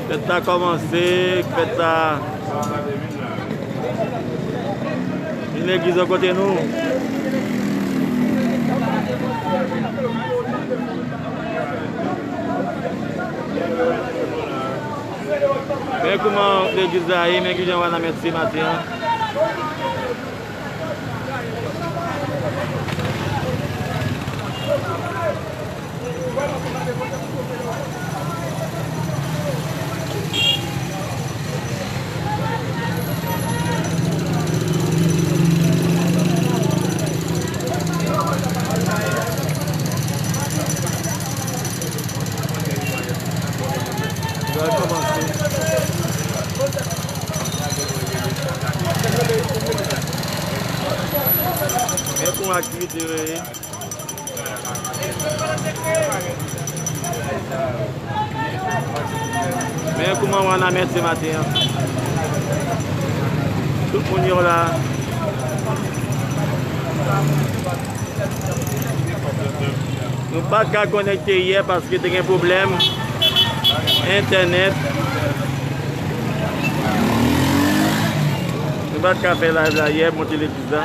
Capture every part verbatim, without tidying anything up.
Fèt la kòmanse, fèt la. Vin legliz an kote nou. Men kouman legliz la ye, men kijan Wanament se maten an. Men pou aktivite yo ye. Men kouman Wanament se maten an. Tout moun yo la. Nou pa t ka konekte yè paske te gen pwoblèm entènèt. Nou pa t ka fè live la yè, monte legliz la.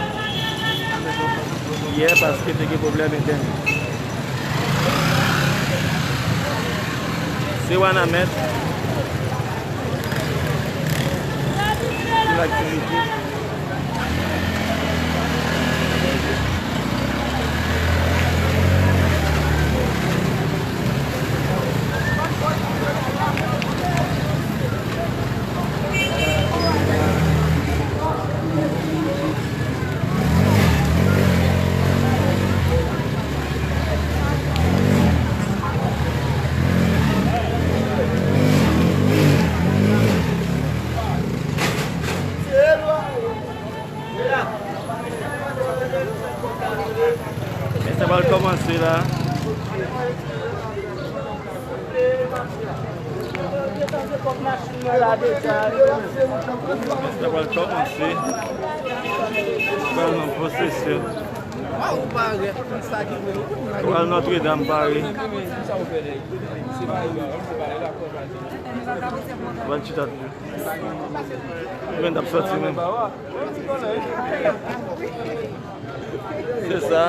Yè, paske te gen pwoblèm entènèt. Se Wanament. Pou laktivite. Men sa pral kòmanse la. Sa pral kòmanse. Pral nan pwosesyon. Pral Nòtredam pare. Pral chita toujou. Mwen t ap sòti menm. Se sa.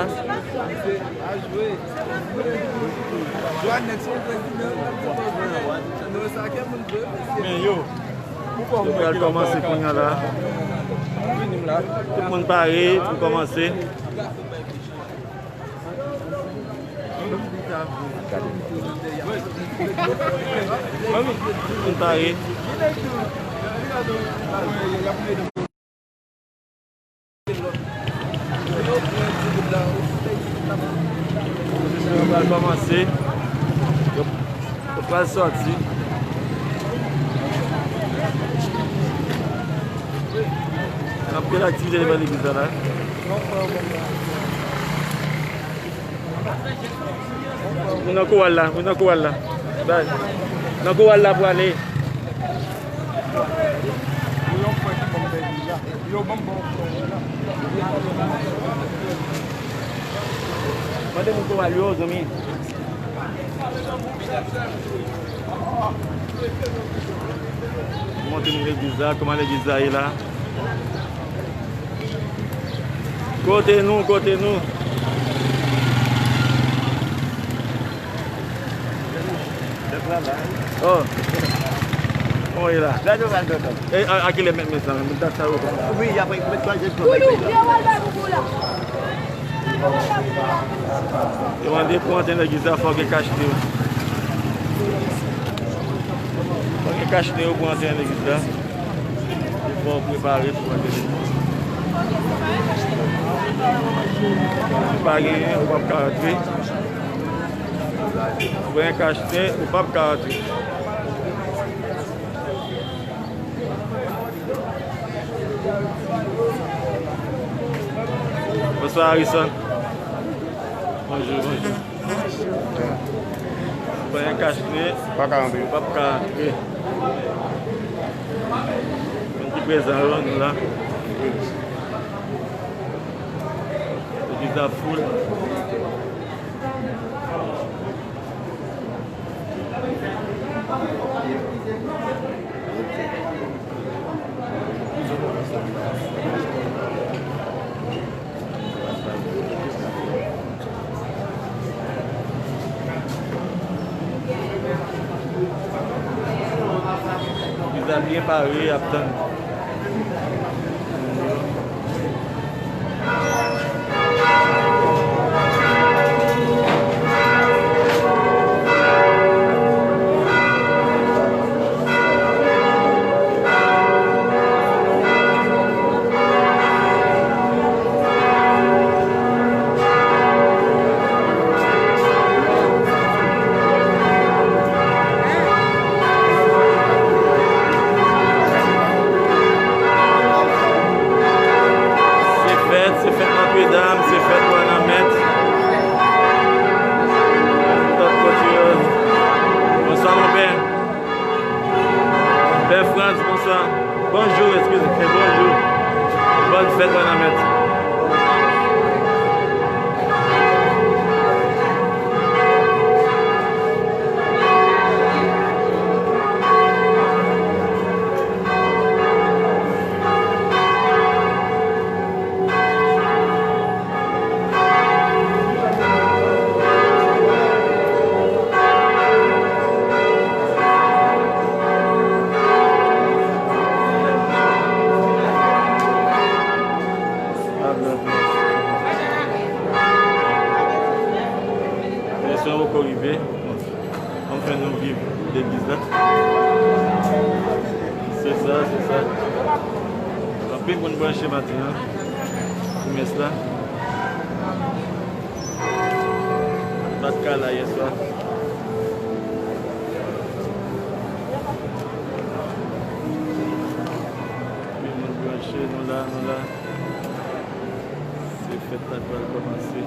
Men yo, nou pral kòmanse kounye a la. Tout moun pare pou kòmanse. Tout moun pare. Yo pral kòmanse. Yo, yo pral sòti. Anpil aktivite devan legliz la la. Nou nan kowal la, nou nan kowal la. Bay. Nan kowal la pou ale. Mande moun kowal yo, zanmi. Montre nou legliz la, kòman legliz la ye la. Kote nou, kote nou. Oh. Kòman ye la? E, a, a kilè mèt mès la, dat sa yo kòman? Wi, y ap met twa jèn. Yo mande pou antre nan legliz la, fò w gen kach neo. Fò w gen kach neo pou antre nan legliz la. Fò w prepare pou antre nan legliz. Si w pa genyen, ou p ap ka antre. Si w pa gen kach neo, ou p ap ka antre. Bonswa, Harrison. Bonjou, bonjou. Mwen kach nez. Pa ka antre. Pa ka antre. Prezan, wi, nou la. Legliz la foul. Legliz la byen pare, y ap tann. Se fèt, se fèt Nòtredam, se fèt Wanament. Tout kote yo. Bonswa, monpè. Pè Frantz, bonswa. Bonjou, eskize, bonjou. Bòn fèt Wanament. Lè sa poko rive. Anfen, nou viv legliz la. Se sa, se sa. Anpil moun branche maten an pou mès la. Bat ka la yè swa. Anpil moun branche, nou la, nou la. Se fèt la k pral kòmanse.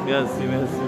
Mèsi, mèsi.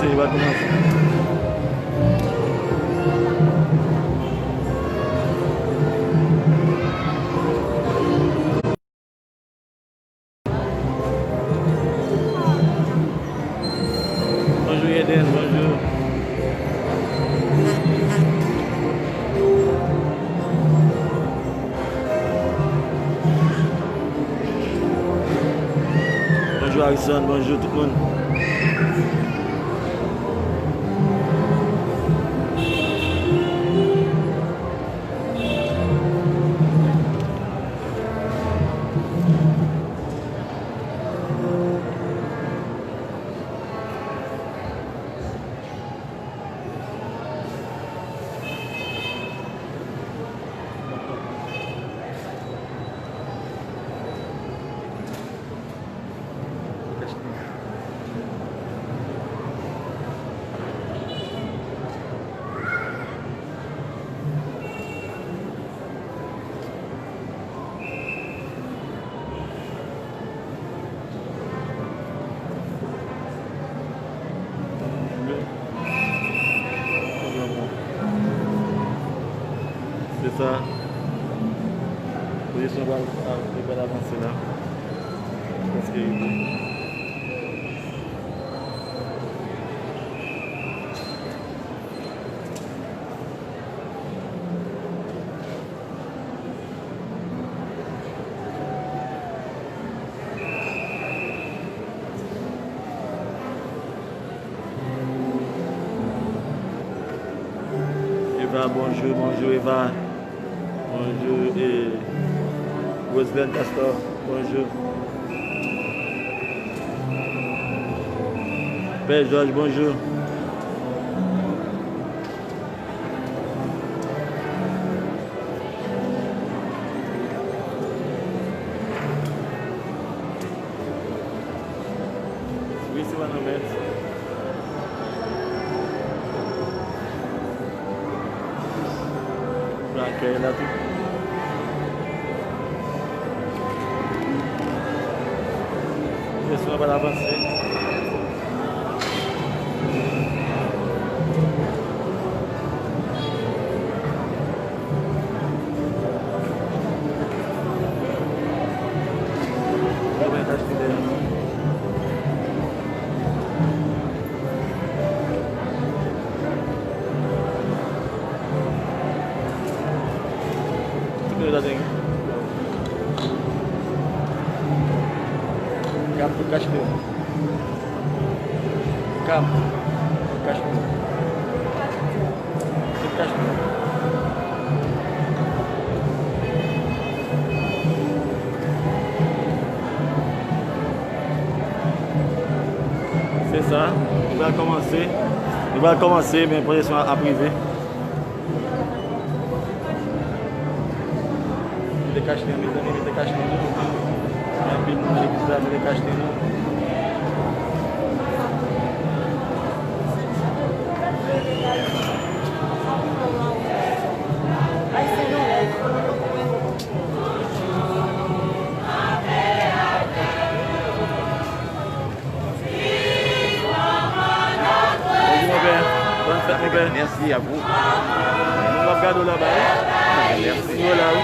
Li va kòmanse. Bonjou, Eden, bonjou. Bonjou, Harrison, bonjou tout moun. Se sa. Pozisyon pral, pral avanse la. Prèske rive. Eva, bonjou, bonjou, Eva. Bonjou, e, Roselèn Castor, bonjou. Pè Jòj, bonjou. Wi, se pa nan mèt. Pran akèy la tou. Kesyon pa avanse. Kap pou kache. Kap pou kache. Tout kach. Se sa. Nou pral kòmanse. Nou pral kòmanse, men pwosesyon an ap rive. Mete kach li an, mezanmi, mete kach li an. Gen anpil moun nan legliz la, mete kach li an. Bonjou, mon pè. Bòn fèt, mon pè. Merci à vous. Moun ap gade w laba, wi. Merci. Yo la, wi.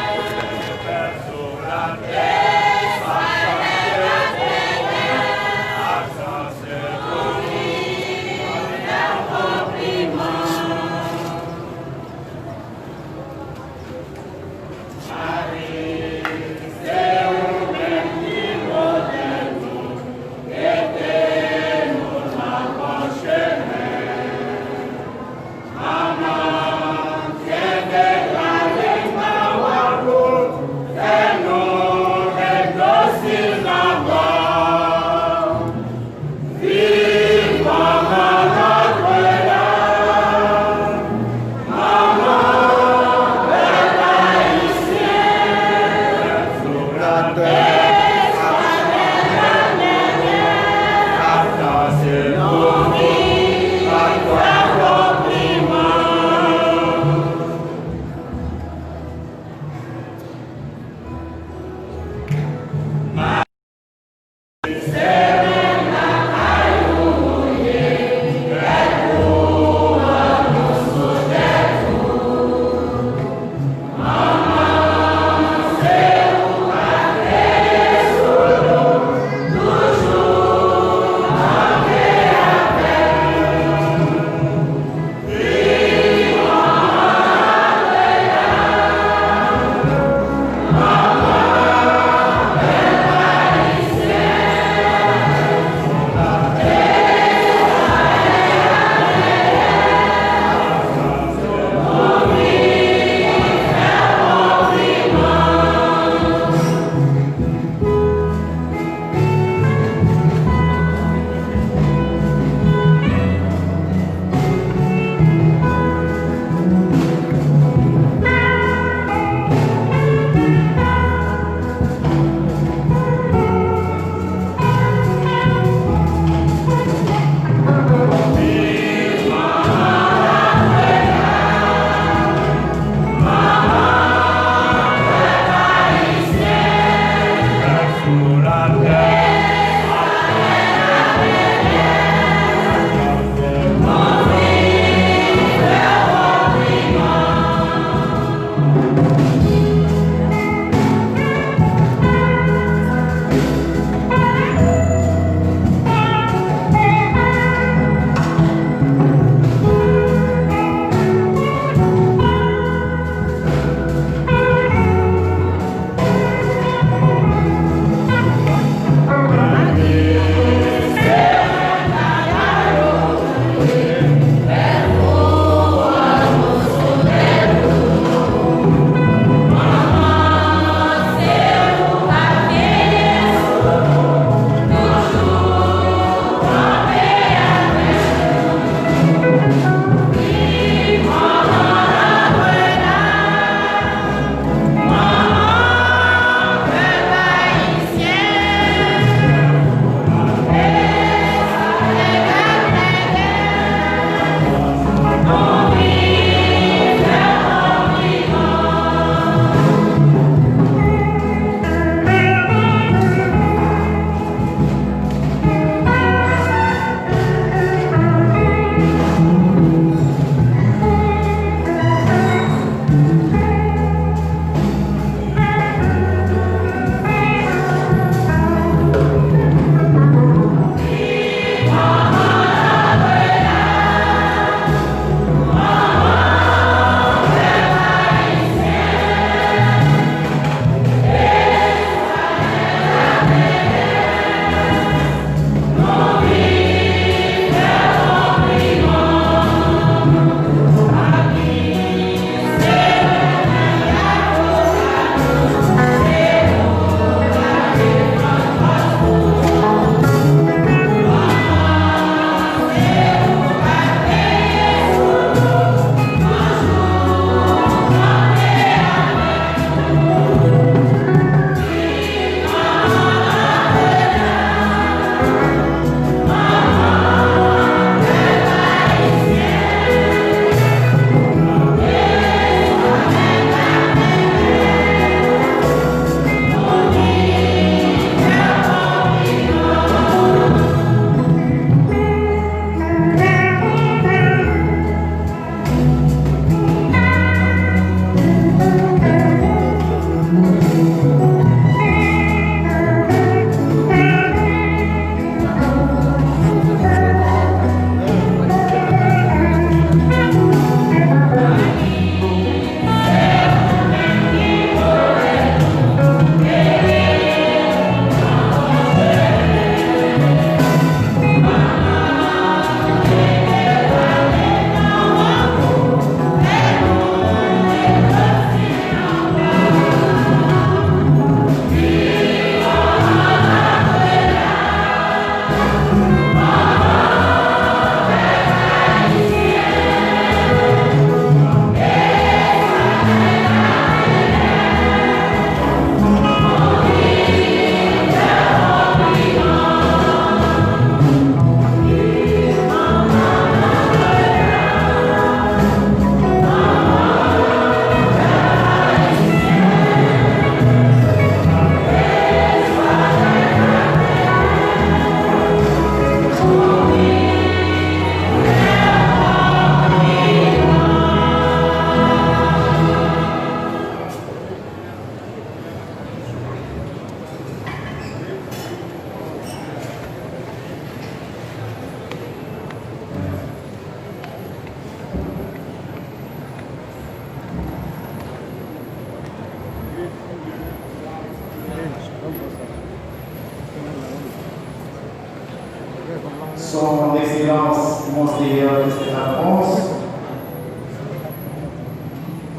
Ekselans Monseyè Christian Alphonse,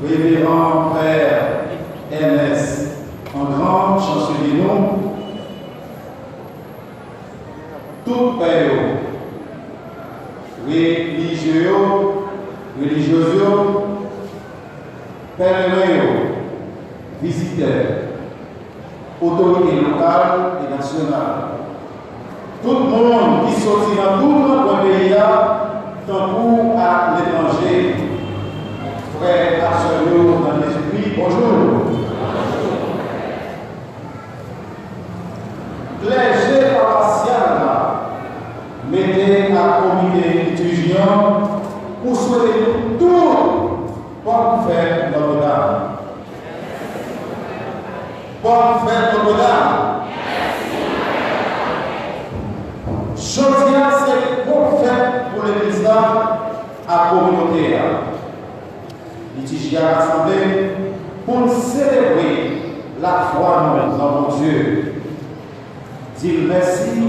Reveran Pè Ernest Angran, Chanselye nou, tout pè yo, relijye yo, relijyez yo, pèleren yo, vizitè, otorite lokal e nasyonal, tout moun ki soti nan tout rankwen peyi a, tankou aletranje, frè ak sè yo nan Jezikri, bonjou. Klèje pawasyal la mete ak komite litiji an pou swete nou tout bòn fèt Nòtredam. Bòn fèt Nòtredam. Jodi a se gwo fèt pou legliz la ak kominote a. Litiji a rasanble pou n selebre lafwa nou nan Bondye. Di l mèsi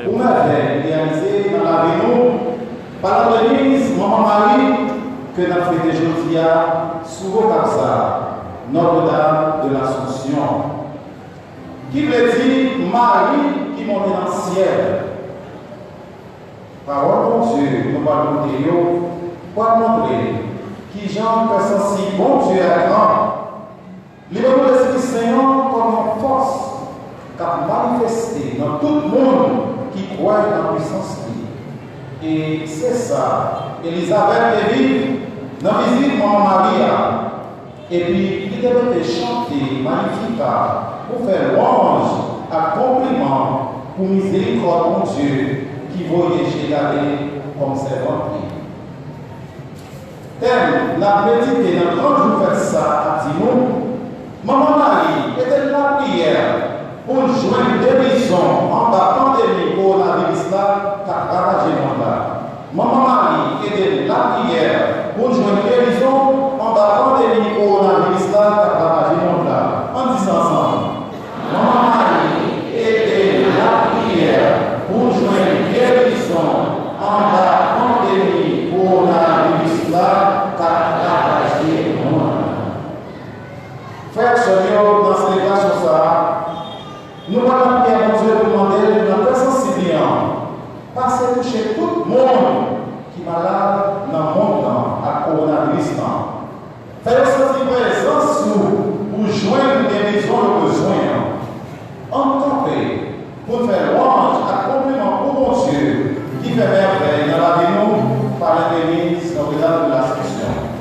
pou mèvèy li reyalize nan lavi nou, pa lantèniz Manman Mari ke n ap fete jodi a sou Okap sa, Notre-Dame de l'Assomption, ki vle di Mari ki monte nan syèl. Pawòl Bondye nou pral koute yo pral montre kijan kè sansib Bondye a gran. Li ban nou Lespri Sen an kòm yon fòs k ap manifeste nan tout moun ki kwè nan pwisans li. E se sa Elizabèt te viv nan vizit Manman Mari a. Epi li te mete chante Magnificat pou fè lwanj ak konpliman pou mizerikòd Bondye ki voye je gade kòm sèvant li. Tèm n ap medite nan trant jou fèt sa a di nou, Manman Mari ede n lapriyè pou n jwenn gerizon anba pandemi kowonaviris la k ap ravaje mond la. Manman Mari ede n lapriyè pou n jwenn gerizon anba pandemi kowonaviris la k ap ravaje mond la. Ann di sa ansanm. Manman Mari ede n lapriyè pou n jwenn gerizon anba pandemi kowonaviris la k ap ravaje mond la. Frè ak sè m yo, nan selebrasyon sa a, nou pral nan priyè Bondye pou n mande l nan kè sansib li an, pase touche tout moun ki malad nan mond lan ak kowonaviris lan. Fè yo santi prezans ou pou jwenn gerizon yo bezwen an. Ann kanpe pou n fè lwanj ak konpliman pou Bondye ki fè mèvèy nan lavi nou pa lentèmiz Notre-Dame de l'Assomption.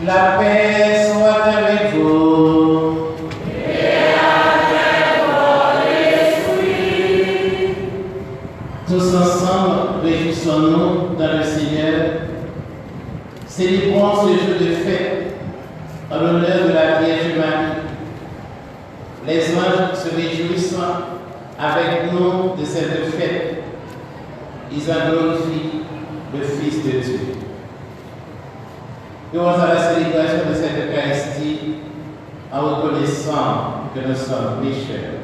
La paix soit avec vous. Et avec votre esprit. Tous ensemble, réjouissons-nous dans le Seigneur. Célébrons ce jour de fête en l'honneur de la Vierge Marie. Les anges se réjouissent avec nous de cette fête. Ils en glorifient le Fils de Dieu. Prions à la célébration de cette Eucharistie en reconnaissant que nous sommes pécheurs.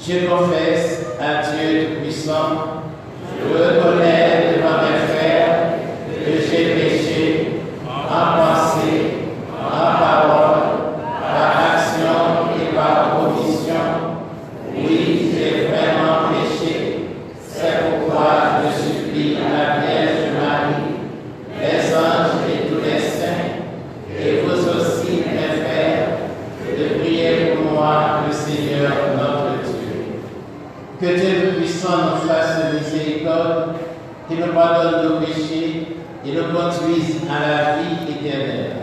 Je confesse à Dieu Tout-Puissant, je reconnais devant mes frères que j'ai péché en pensée, en parole, par action et par omission. Oui, j'ai vraiment péché. C'est pourquoi je supplie la Vierge Marie, les anges et tous les saints, et vous aussi, mes frères, de prier pour moi le Seigneur notre Dieu. Que Dieu Tout-Puissant nous fasse miséricorde, qu'il nous pardonne nos péchés et nous conduise à la vie éternelle.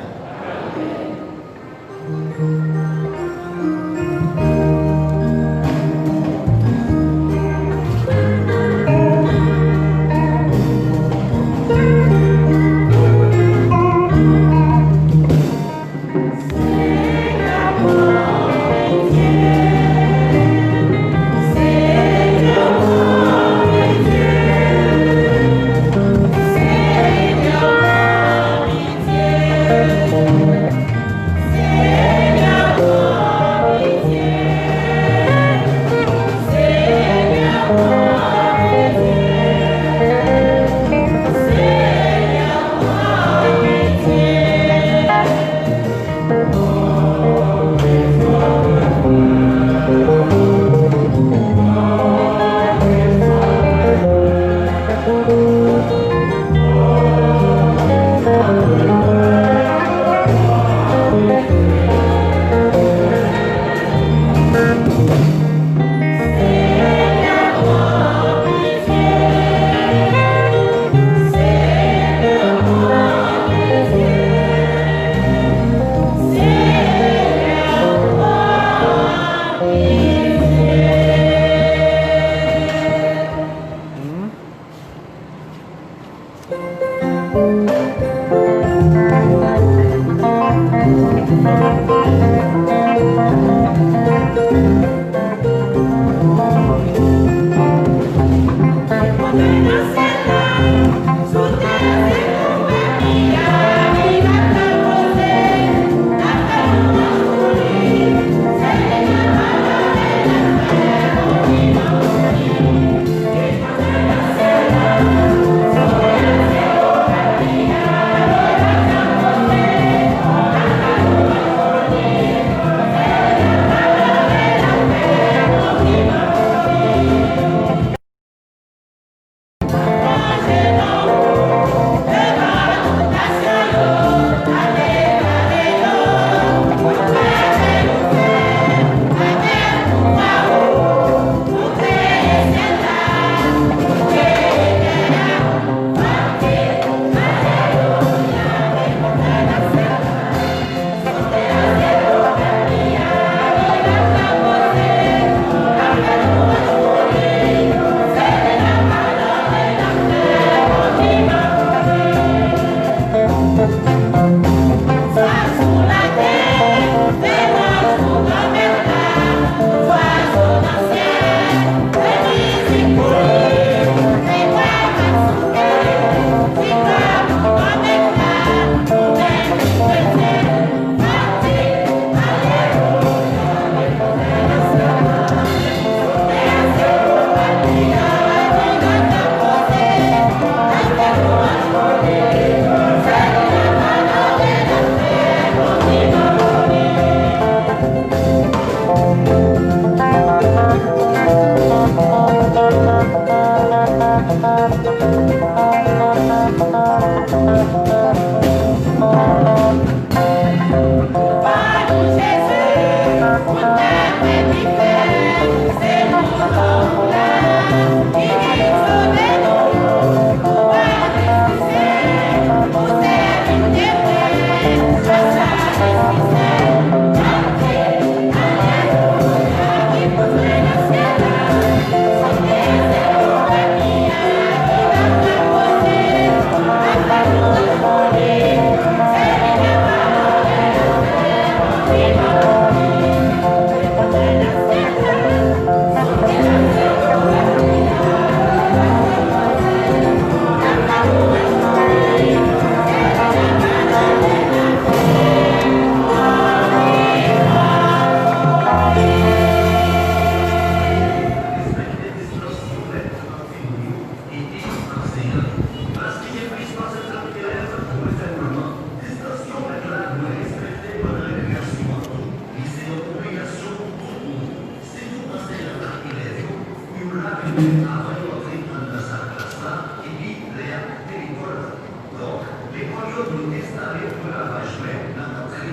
Enstale yon lavajmen nan antre.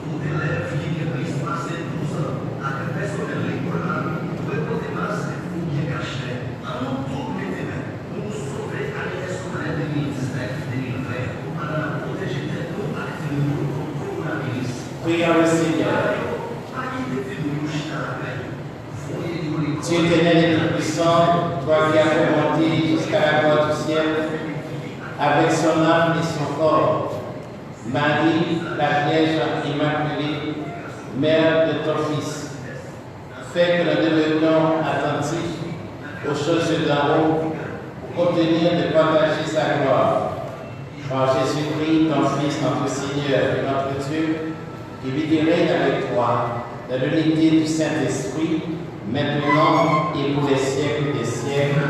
Tout elèv ki gen plis pase douz an ak pèsonèl lekòl la dwe pote mask oubyen kachnen. An nou tout mete men pou nou sove ane eskolè de mil diznèf de mil ven, pandan n ap pwoteje tèt nou ak fanmi nou kont kowonaviris. Priyè le Seigneur. Pa kite timoun yo chita lakay yo. Voye yo lekòl. Dieu éternel et tout-puissant, toi qui as commandé jusqu'à la gloire du ciel, avec son âme et son corps, Marie, la Vierge Immaculée, mère de ton Fils, fais que nous demeurions attentifs aux choses d'en haut, pour obtenir de partager sa gloire. Par Jésus-Christ, ton Fils, notre Seigneur et notre Dieu, qui vit et règne avec toi, dans l'unité du Saint-Esprit, maintenant et pour les siècles des siècles.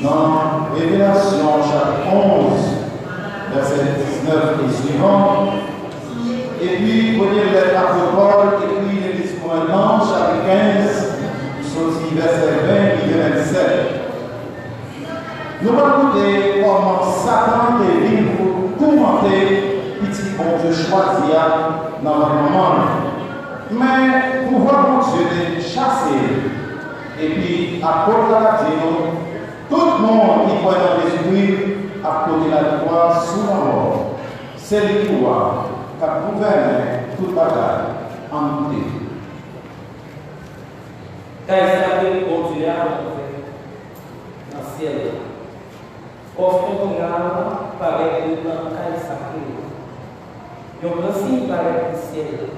Nan Revelasyon chapit onz, vèsè diznèf e swivan, epi premye lèt apot Pòl ekri legliz Korent lan, chapit kenz, soti vèsè ven rive vennsèt. Nou pral koute kòman Satan te vin pou toumante Pitit Bondye chwazi a nan vant manman l. Men pouvwa Bondye te chase l. Epi apot la t ap di nou, tout moun ki kwè nan Jezikri ap pote laviktwa sou lanmò. Se li ki wa, k ap gouvène tout bagay. Ann koute. Kay sakre Bondye a ouvè nan syèl la. Kòf kontra a parèt nan kay sakre a. Yon gran siy parèt nan syèl la.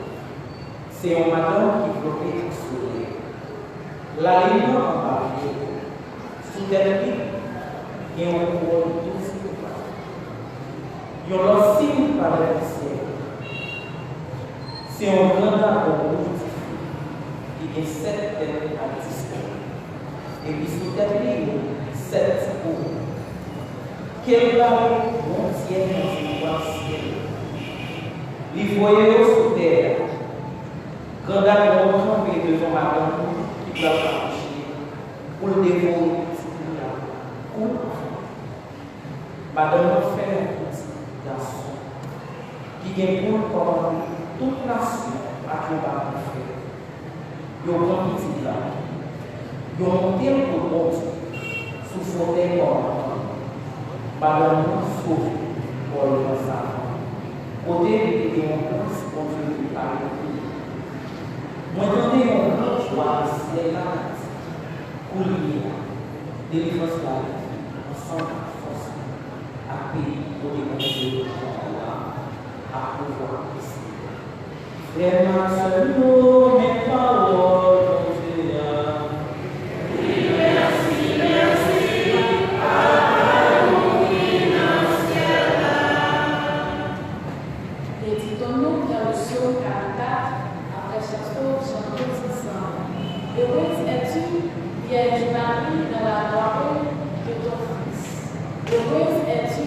Se yon madanm ki vlope ak solèy. Lalin nan anba pye l. Sou tèt li, gen yon kouwòn douz etwal. Yon lòt siy parèt nan syèl la. Se yon gran dragon wouj dife ki gen sèt tèt ak dis kò, epi sou tèt li yo sèt ti kouwòn. Ke l bare Bondye nan tiwa syèl la. Li voye yo sou tè a. Gran dragon an kanpe devan madanm ki pral akouche pou l devore pitit li a kou anfante. Madanm nan fè yon pitit gason ki gen pou l kòmande tout nasyon ak yon baton fè. Yo pran pitit la, yo monte l kot Bondye sou fotèy kòmandman l. Madanm nan sove bò levan savann, kote li te gen yon plas Bondye prepare pou li. Mwen tande yon gran vwa nan syèl la k ap di, kounye a, delivrans la rive, ansanm ak fòs li, ak peyi kote Bondye pran pouvwa a, ak pouvwa ak Kris li a. Frè m ak sè m yo, men pawòl Bondye a. Wi, mèsi, mèsi, Papa nou ki nan syèl la. Méditons-nous dans le psaume quarante-quatre, après chaque psaume, chantons ensemble. Heureuse es-tu, Vierge Marie, dans la gloire de ton Fils. Heureuse es-tu,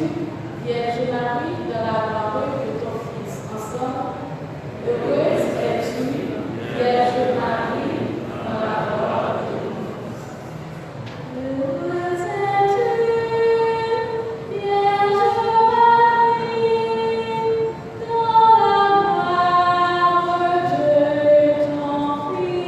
Vierge Marie, dans la gloire de ton Fils. Ensemble. Heureuse es-tu, Vierge Marie, dans la gloire de ton Fils. Heureuse es-tu, Vierge Marie, dans la gloire de ton Fils.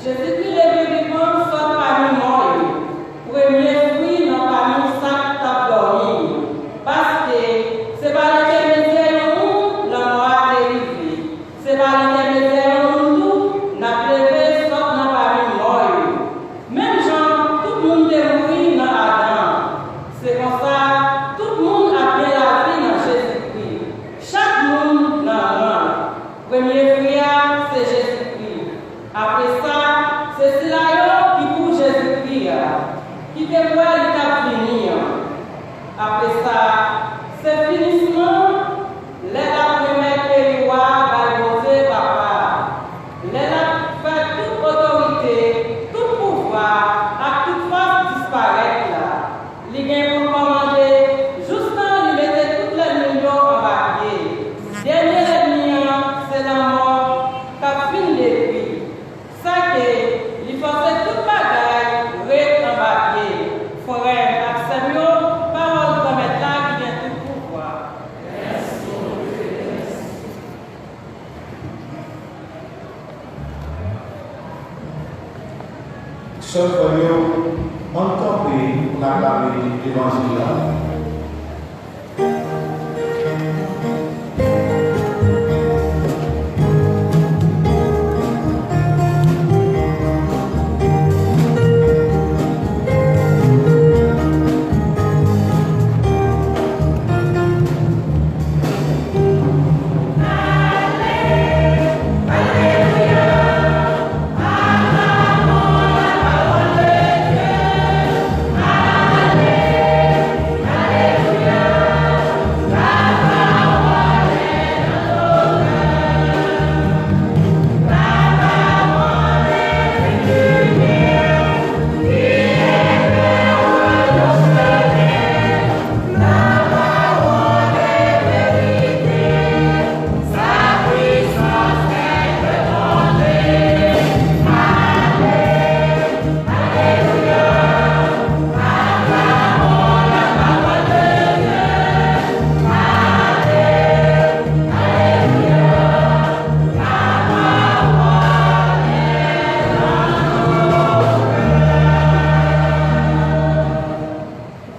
Jezikri leve vivan sot pami mò yo, premye fwi nan pami sa k t ap dòmi yo, paske se pa lentèmedyè yon moun lanmò a te rive, se pa lentèmedyè yon moun tou n ap leve sot nan pami mò yo. Menm jan tout moun te mouri nan Adan an, se konsa tout moun ap gen lavi nan Jezikri, chak moun nan ran l. Premye fwi a se Jezikri. Apre sa, se sila yo ki pou Jezikri a, ki te kwè li t ap vini an. Apre sa, se finisman lè l ap remèt peyi w a bay Bondye Papa a, lè l ap fè tout otorite, tout pouvwa ak tout fòs disparèt la. Li gen pou l kòmande joustan li mete tout lènmi l yo anba pye l. Dènye lènmi an, se lanmò k ap fin detwi. Sa ke li fòse tout bagay ret anba pye l. Frè m ak sè m yo, pawòl Granmèt la ki gen tout pouvwa. Sè m, frè m yo, ann kanpe pou n aklame levanjil la.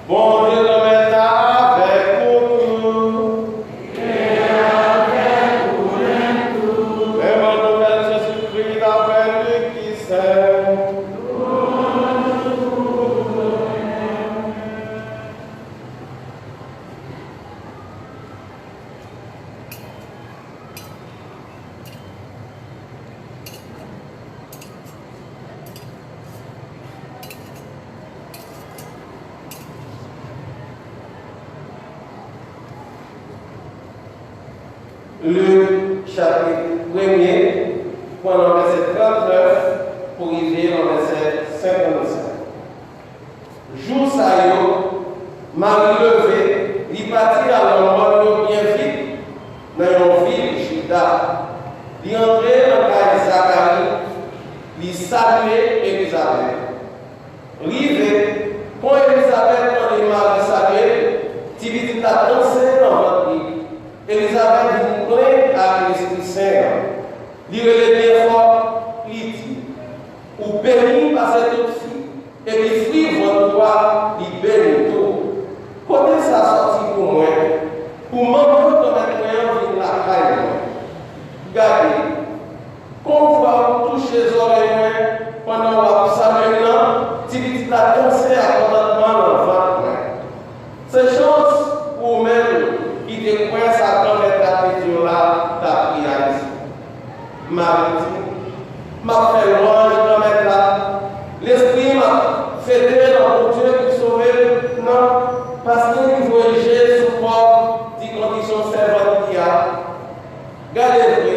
Bondye Granmèt la avèk nou tout. E avèk ou menm tou. Lèman nouvèl Jezikri dapre Lik ki sèl. Lik, chapit premye, pran nan vèsè trannèf pou rive nan vèsè senkannsenk. Jou sa yo, Mari leve, li pati al nan mòn yo byen vit, nan yon vil Jida. Li antre nan kay Zakari, li salye Elizabèt. Rive, kon Elizabèt tande Mari salye l, ti pitit la danse nan vant li. Elizabèt vin plen ak Lespri Sen an. Li rele byen fò, li di, Ou beni pase tout fi, epi fwi vant ou a, li beni tou. Kote sa sòti pou mwen, pou manman Granmèt mwen an vin lakay mwen? Gade, kon vwa w touche zòrèy mwen pandan w ap salye m nan, ti pitit la danse ak kontantman nan vant mwen. Se chans pou ou menm ki te kwè sa Granmèt la te di w la t ap reyalize. Mari di, M ap fè lwanj Granmèt la. Lespri m ap fete nan Bondye ki sove m nan, paske li voye je sou pòv di kondisyon sèvant li a. Gade vre,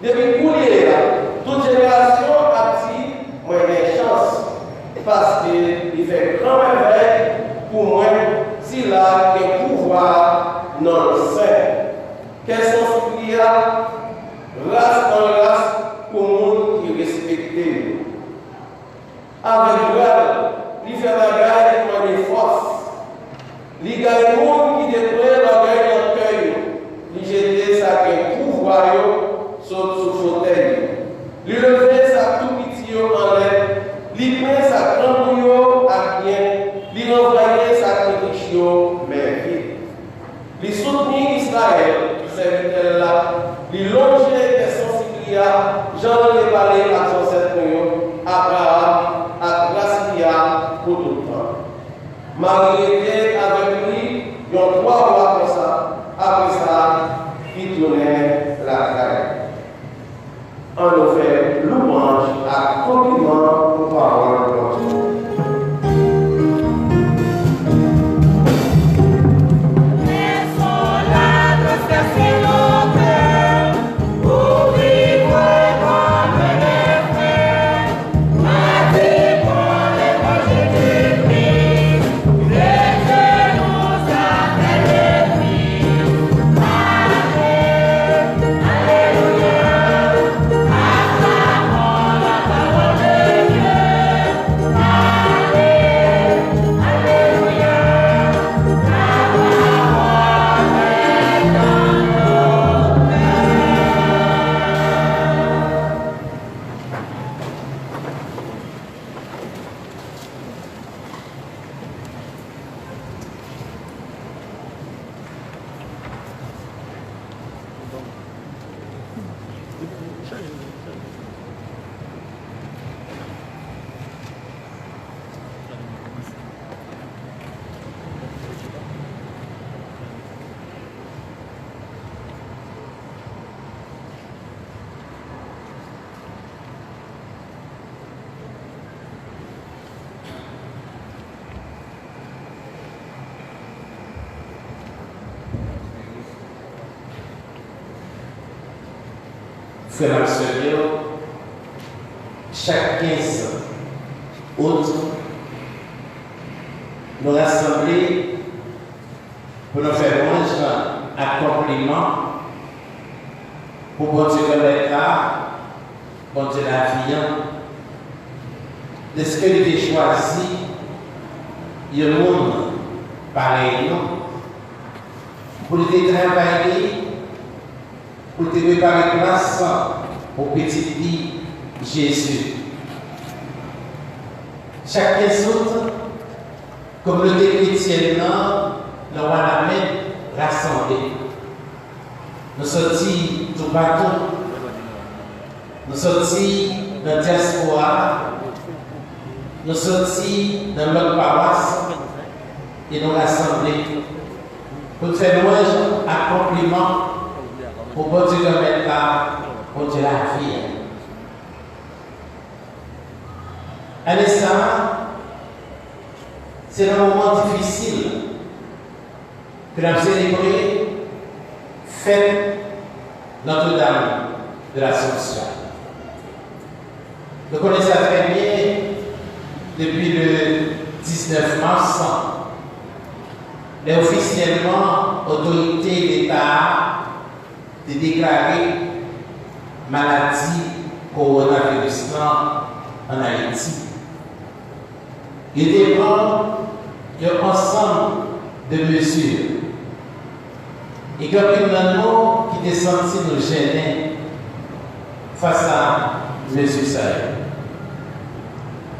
depi koulye a, tout jenerasyon ap di mwen gen chans, paske li fè gran mèvèy pou mwen, sila ki gen pouvwa a nan non l sen. Kè sansib li a, ras an ras pou moun ki respekte yo. Avèk bra l, li fè bagay ki mande fòs. Li gaye moun ki te plen lògèy nan kè yo. Li jete sa k gen pouvwa yo sot sou fotèy yo. Li leve sa k tou piti yo Li lonje tèt sansi li a, jan l te pale ak zansèt nou yo, Abraram, ak gras li a pou tout tan. Mari rete avèk li yon twa mwa konsa, apre sa, li tounen lakay. Ann nou fè lwanj ak konpliman pou pawòl Bondye. Frè m ak sè m yo, chak kenz out, nou rasanble pou nou fè lwanj ak konpliman pou Bondye Granmèt la, Bondye lavi an, dèske li te chwazi yon moun parèy nou, pou li te travay li, pou li te prepare plas pou pitit li, Jezi. Chak kenz out, kominote kretyèn nan, nan Wanament, rasanble. Nou soti toupatou. Nou soti nan dyaspora a. Nou soti nan lòt pawas. E nou rasanble pou n fè lwanj ak konpliman pou Bondye Granmèt la, Bondye lavi a. Ane sa a, se nan moman difisil ke n ap selebre fèt Notre-Dame de l'Assomption. Nou konnen sa trè byen, depi le diznèf mas, lè ofisyèlman otorite Leta a te deklare maladi kowonaviris lan ann Ayiti. Yo te pran yon ansanm de mezi. E gen anpil nan nou ki te santi nou jennen fas a mezi sa yo.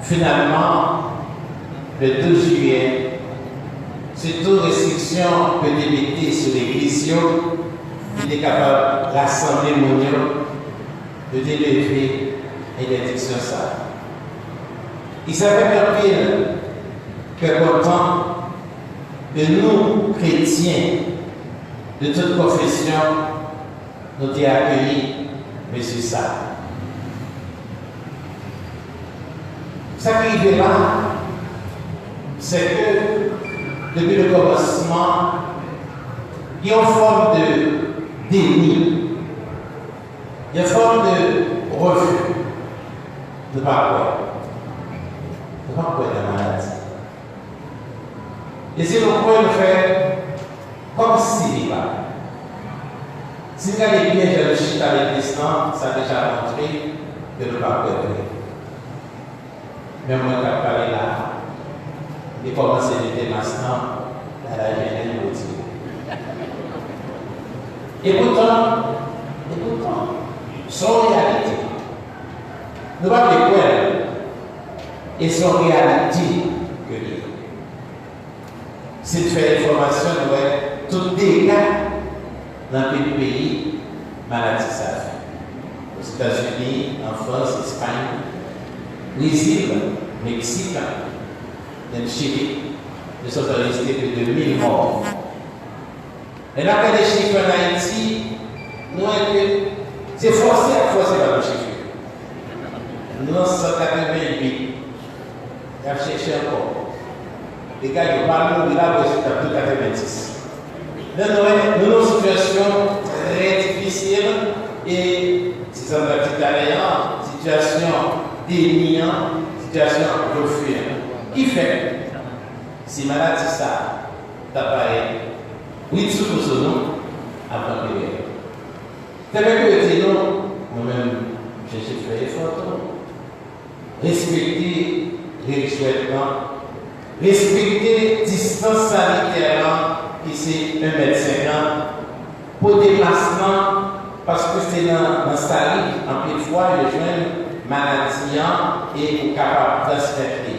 Finalman, le douz jiyè, se tou restriksyon ke te mete sou legliz yo ki te kapab rasanble moun yo, yo te leve entèdiksyon sa a. E sa fè m anpil kè kontan ke nou, kretyen de tout konfesyon, nou te akeyi mezi sa a. Sa ki rive la, se ke depi le kòmansman, gen yon fòm de deni, yon fòm de refi. Nou pa kwè. Nou pa kwè nan maladi. E si nou kwè, nou fè kòmsi li pa. Si n gade byen jan nou chita legliz lan, sa deja montre ke nou pa kwè vre. Men mwen k ap pale la a, li kòmanse mete mas lan nan lajènèn Bondye. Epoutan, epoutan, se yon reyalite. Nou pa vle kwè l, e se yon reyalite ke li ye. Si n fè enfòmasyon, nou wè tout dega nan anpil peyi, maladi sa a fè. Ozetazini, an Frans, Espay, Brezil, Meksik, menm Chili, yo sot anrejistre plis de mil mò. Lè n ap gade chif ann Ayiti, nou wè ke se fòse ak fòse pa nou chif yo. Nou nan san katreven uit. Y ap chèche ankò. Dega yo pa mouri la, prèske t ap tou katrevenndis. Donk, nou, nou nan yon sitiyasyon trè difisil e, se sa m t ap di talè a, sitiyasyon deni an, sitiyasyon blofe an. Ki fè, si maladi sa a ta parèt brit sou bouzen nou, ap anpire. Fè mèkredi nou, mwen menm, m chèche fè efò tou. Respekte règ jwèt lan, respekte distans sanitè lan ki se en mèt senkant, pote mas lan, paske se nan, nan saliv anpil fwa yo jwenn maladi an e ou kapab transmèt li.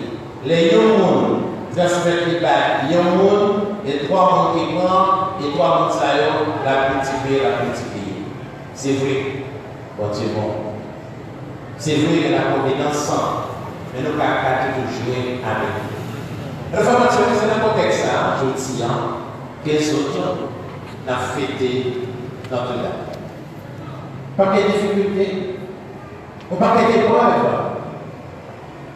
Lè yon moun transmèt li bay yon moun, e twa moun ki pran, e twa moun sa yo, l ap miltipliye, l ap miltipliye. Se vre, Bondye bon. Se vre, gen laprovidans, men nou pa ka toujou jwe avèk li. Frè m ak sè, se nan kontèks sa a, jodi a, ke zòt n ap fete Notre-Dame. Pa gen difikilte, yon pakèt eprèv.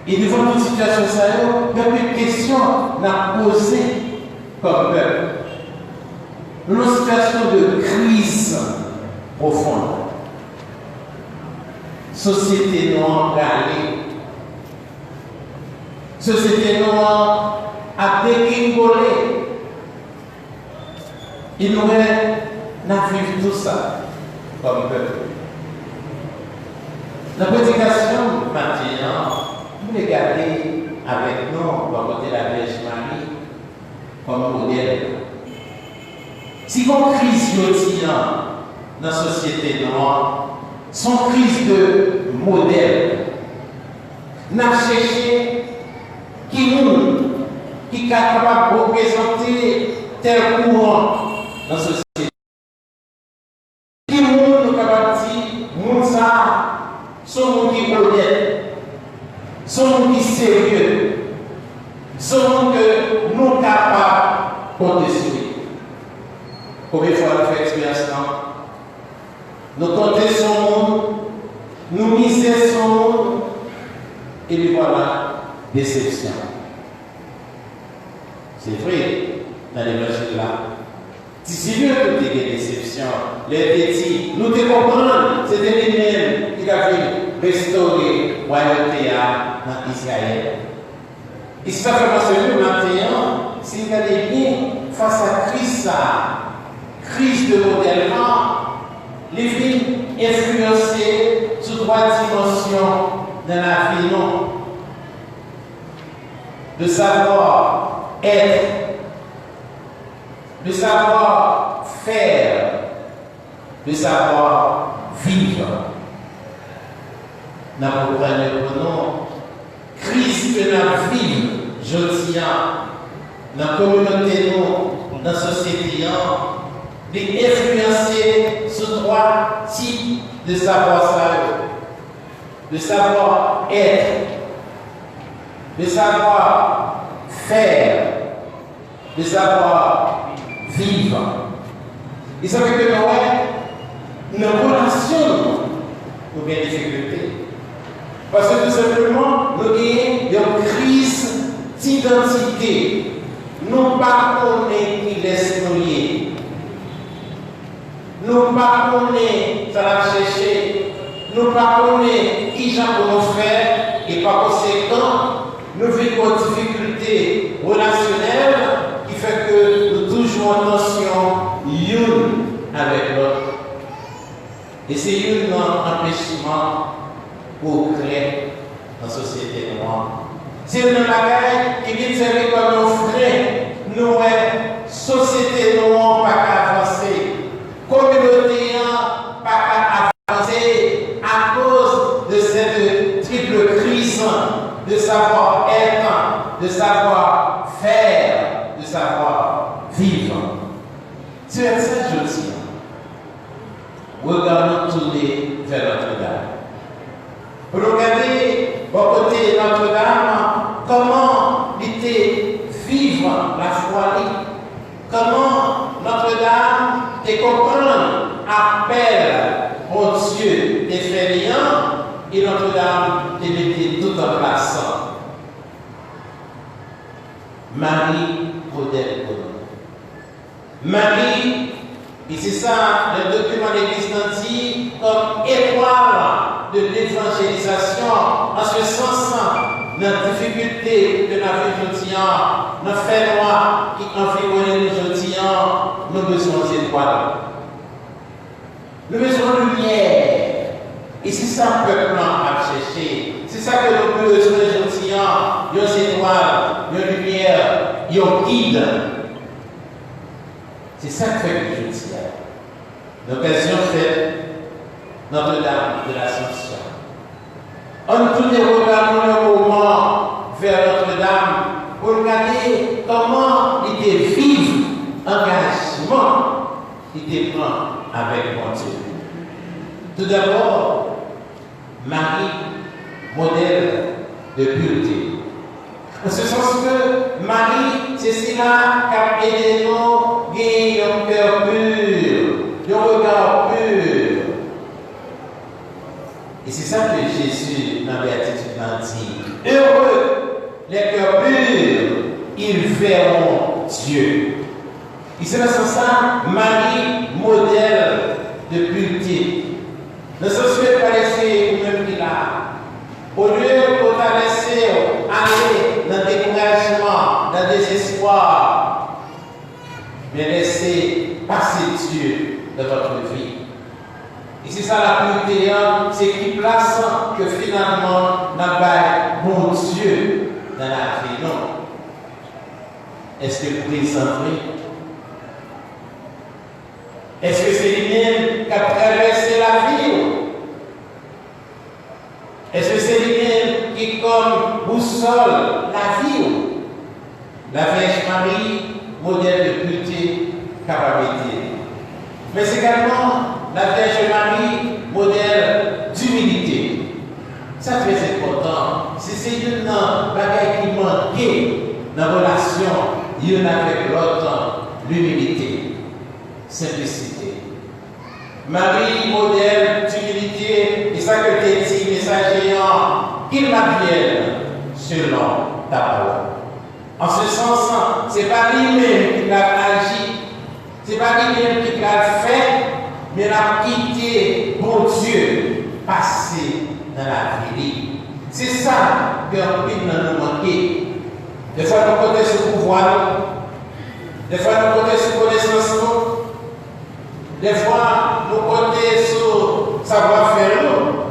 E devan tout sitiyasyon sa yo, gen anpil kesyon n ap poze kòm pèp. Nou nan sitiyasyon de kriz pwofon. Sosyete nou an prale. Sosyete nou an ap degringole. E nou wè, n ap viv tou sa kòm pèp. Nan predikasyon m maten an, m vle gade avèk nou bò kote Lavyèj Mari kòm modèl. Si gon kriz jodi an nan sosyete nou an, se yon kriz de modèl. N ap chèche ki moun ki ka kapab reprezante tèl kouran nan sosyete. Ki moun nou kapab di, moun sa a, se yon moun ki onèt, se yon moun ki serye, se yon moun ke nou kapab konte sou li. Konbyen fwa nou fè eksperyans lan? Nou konte sou yon moun, nou mize sou yon moun, epi vwala, desepsyon. Se vre, nan levanjil la, disip yo tou te gen desepsyon. Lè te di, nou te konprann, se te li menm ki t ap vin restore wayòte a nan Izrayèl. E se sa k fè m ansanm yo maten an, si n gade byen, fas a kriz sa a, kriz de modèl lan, li vin enfliyanse sou twa dimansyon nan lavi nou. De savoir être, de savoir faire, de savoir vivre. N ap reprann yo pou nou. Kriz ke n ap viv jodi a nan kominote nou, nan sosyete an, li enfliyanse sou twa tip de savwa sa yo. De savoir être, de savoir faire, de savoir vivre. E sa fè ke nou wè, nan relasyon nou, nou gen difikilte. Paske tou senpleman, nou gen yon kriz didantite. Nou pa konnen kilès nou ye. Nou pa konnen sa n ap chèche. Nou pa konnen kijan pou nou fè. E pa konsekan, nou vin gon difikilte relasyonèl ki fè ke nou toujou an tansyon youn avèk lòt. E se youn nan anpechman pwogrè nan sosyete nou an. Se youn nan bagay ki vin sèvi kòm yon fren. Nou wè sosyete nou an pa ka avanse. Kominote an pa ka avanse akoz de cette triple crise de savoir-être, de savoir-faire, de savoir-vivre. Se sa jodi a. Regarde Pou nou gade bò kote Nòtredam, kòman li te viv lafwa li, kòman Nòtredam te konprann apèl Bondye te fè li an, e Nòtredam te mete tout an plas. Mari modèl pou nou. Mari, e se sa lè dokiman legliz lan di kòm etwal de levanjelizasyon, an se sans, nan difikilte ke n ap viv jodi an, nan fènwa ki anviwonnen nou jodi an, nou bezwen yon etwal. Nou bezwen limyè. E se sa pèp lan ap chèche. Se sa ke nou bezwen jodi an, yon etwal, yon limyè, yon gid. Se sa k fè ke jodi a, nan okazyon fèt Notre-Dame de l'Assomption, ann toune rega nou yon moman vè Nòtredam pou n gade kòman li te viv angajman li te pran avèk Bondye. Toudabò, Mari, modèl de purte. An se sans ke Mari, se sila k ap ede nou gen yon kè pur, yon rega pur. E se sa ke Jezi, nan Beyatitid lan, di, Heureux les cœurs purs, ils verront Dieu. E se nan sans sa, Mari, modèl de purte. Nan sans ke pa lese ou menm ki la, olye ke w ta lese w ale nan dekourajman, nan dezespwa, men lese pase Dieu dans votre vie. E se sa lapurte an, se ki plas ke finalman n ap bay Bondye nan lavi nou. Èske l prezan vre? Èske se li menm k ap travèse lavi w? Èske se li menm ki kòm bousòl lavi w? Lavèj Mari, modèl de purte, kapab ede. Men se egalman Lavèj Mari, modèl dimilite. Sa trè enpòtan. Si se youn nan bagay ki manke nan relasyon youn avèk lòt, limilite, senplisite. Mari, modèl dimilite, e sa ke l te di mesaje an, Qu'il m'advienne selon ta parole. An se sans, se pa li menm ki pral aji, se pa li menm ki pral fè, men l ap kite Bondye pase nan lavi li. Se sa ke anpil nan nou manke. Dèfwa nou konte sou pouvwa nou, dèfwa nou konte sou konesans nou, dèfwa nou konte sou savwa fè nou,